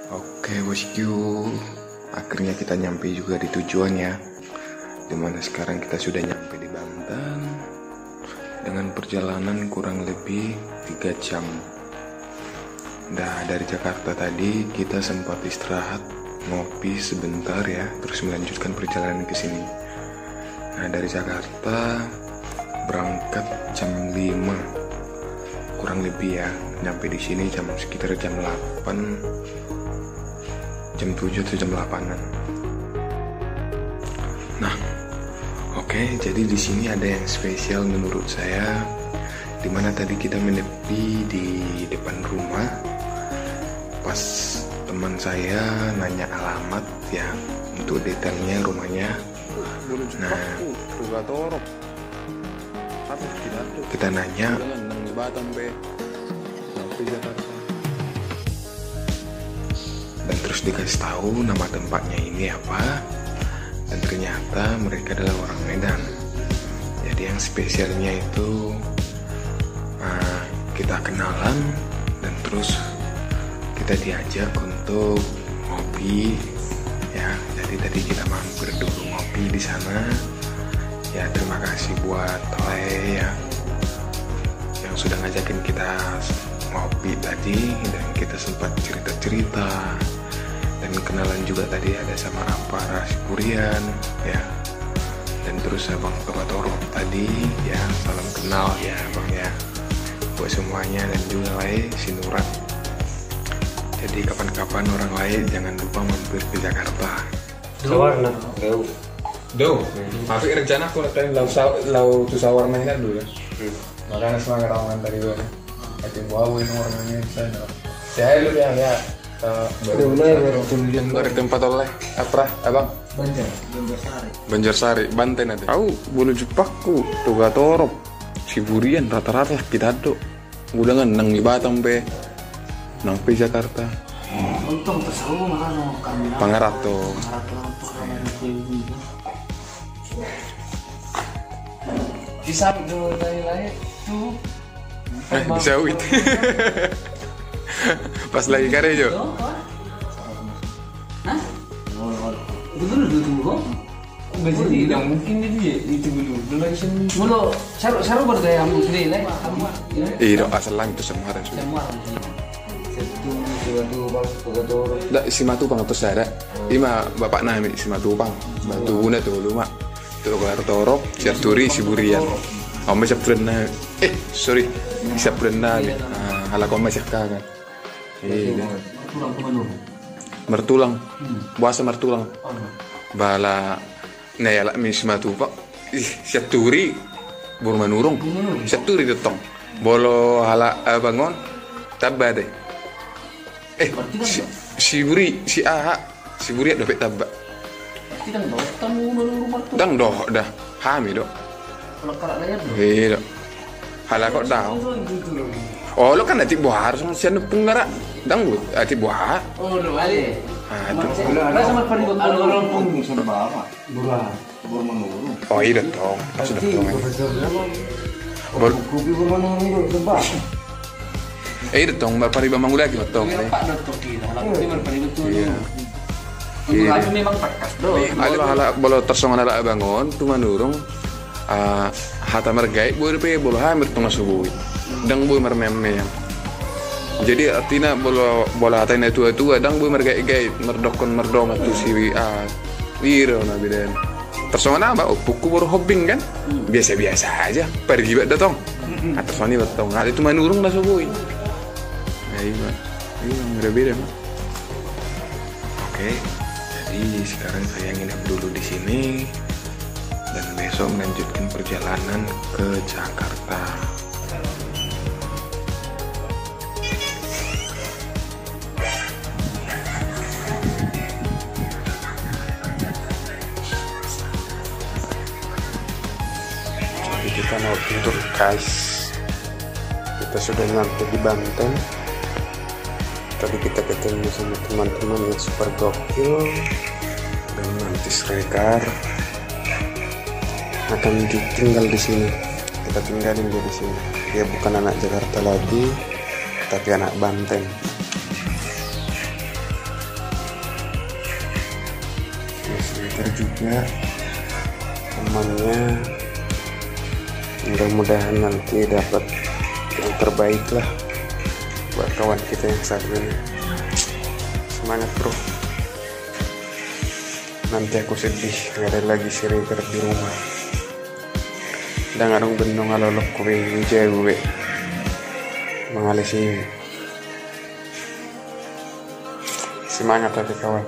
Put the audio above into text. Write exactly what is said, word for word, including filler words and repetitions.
Oke, bosku, akhirnya kita nyampe juga di tujuan ya. Dimana sekarang kita sudah nyampe di Banten dengan perjalanan kurang lebih tiga jam. Nah, dari Jakarta tadi kita sempat istirahat, ngopi sebentar ya, terus melanjutkan perjalanan ke sini. Nah, dari Jakarta berangkat jam lima kurang lebih ya, nyampe di sini jam, sekitar jam delapan, jam tujuh atau jam delapan-an. Nah, oke, jadi di sini ada yang spesial menurut saya, di mana tadi kita menepi di depan rumah. Pas teman saya nanya alamat ya, untuk detailnya rumahnya. Nah, kita nanya. Dan terus dikasih tahu nama tempatnya ini apa. Dan ternyata mereka adalah orang Medan. Jadi yang spesialnya itu, eh, kita kenalan dan terus kita diajak untuk ngopi, ya. Jadi tadi kita mampir dulu ngopi di sana. Ya, terima kasih buat Lae ya, yang sudah ngajakin kita ngopi tadi, dan kita sempat cerita-cerita dan kenalan juga tadi ada sama Ampara Siburian ya. Dan terus Abang Toga Torop tadi ya, salam kenal ya Bang ya. Buat semuanya dan juga Lae Sinurat. Jadi kapan-kapan orang Lae jangan lupa mampir ke Jakarta. Sawarna, deu. Deu. Tapi rencana aku nak laho sa-, laho tu Sawarna ini dulu ya. Makanya semangat rawangan tadi gue. Tapi gua ini orangnya di sana. Saya dulu ya, ya. Eh, dari tempat oleh apa, Abang? Banjar. Banjarsari. Banjarsari, Banten ada. Au, bolo jupakku, Toga Torop, Siburian, rata-rata kita do. Udah kan nang di Batam pe, nang pe Jakarta. Untung tersau marano kami. Pangarato. Pangarato, pangarato. Di samping dulu tadi lagi tuh. Eh, di sawit. Pas lagi karejo. Hah? Betul, betul, kok. Nggak jadi, nggak mungkin dia, itu dulu. Belum lagi sini. Molo, saru, saru bergaya kamu sendiri, lah. Kamu, ya. Iya, asal lang itu semua ada, sudah. Semua ada, sudah. Satu, dua, dua, pas, tiga, dua. Ndak, Simatupang atau saya, ndak? Ima bapak nami, Simatupang. Batu guna tuh, lu, Mak. Toga Torop, Sianturi, Siburian. Om, siap pernah. Eh, sorry. Siap pernah, Mi. Ah, ala kau masih kangen. Iya. Mertulang, Manurung. Mertulang. Hmm. Boasa Mertulang? Oh, iya. Bala, na ialap mi Simatupang. Ih, Sianturi, Boru Manurung. Boru Manurung. Sianturi do tong. Bolo halak, eh, Bangon. Tamba deh. Eh, berarti kan si, enggak? Siburi, si aha, Siburian dope Tamba. Berarti kan enggak, tamu Manurung Mertulang. Ndang dohot da. Hami do. Kalau karak layar do. Iya do. Halak kok dao. Oh, lo kan atik boha, harus sian pungara. Ndang bu, atik boha. Oh, udah balik. Ah, itu. Ada sama pernah orang pun sama apa? Boru Manurung. Oh, iya do tong. Pas do tong. Bor- Kopi Boru Manurung do, coba. Eh, iya do tong, marpariban mangulaki do tong. Iya, eh. Pak do tong, iya. Iya. Iya. Memang tekas do. Bolo halak, bolo tarsongon halak Bangon tu Manurung. Ah, hata margait boi dope, bolo hami do tong na so boi. Ndang boi marmeam-meam. Jadi artina bolo, bolo hata ni natua-tua, ndang boi margait-gait, mardokkon, mardongan tu si, ah, iro na bidan. Tarsongon aha, ompungku Boru Hombing kan? Hmm. Biasa-biasa aja, pariban do tong. Hmm. Ah, tarsongon i do tong. Ah, tu Manurung na so boi. Nah, iya. Iya, beda-beda, Mak. Oke, jadi sekarang saya nginep dulu di sini dan besok melanjutkan perjalanan ke Jakarta. Jadi kita mau tidur, guys. Kita sudah nyampe di Banten. Tadi kita ketemu sama teman-teman yang super gokil dan Mantis Rekar. Akan ditinggal di sini. Kita tinggalin dia di sini. Dia bukan anak Jakarta lagi, tapi anak Banten. Twitter juga temannya. Mudah-mudahan nanti dapat yang terbaik lah buat kawan kita yang satu ini. Semangat, bro. Nanti aku sedih, nggak ada lagi si River di rumah. Ndang adong bennong alolokku be, jauh be. Mangalesi. Semangat tapi, kawan.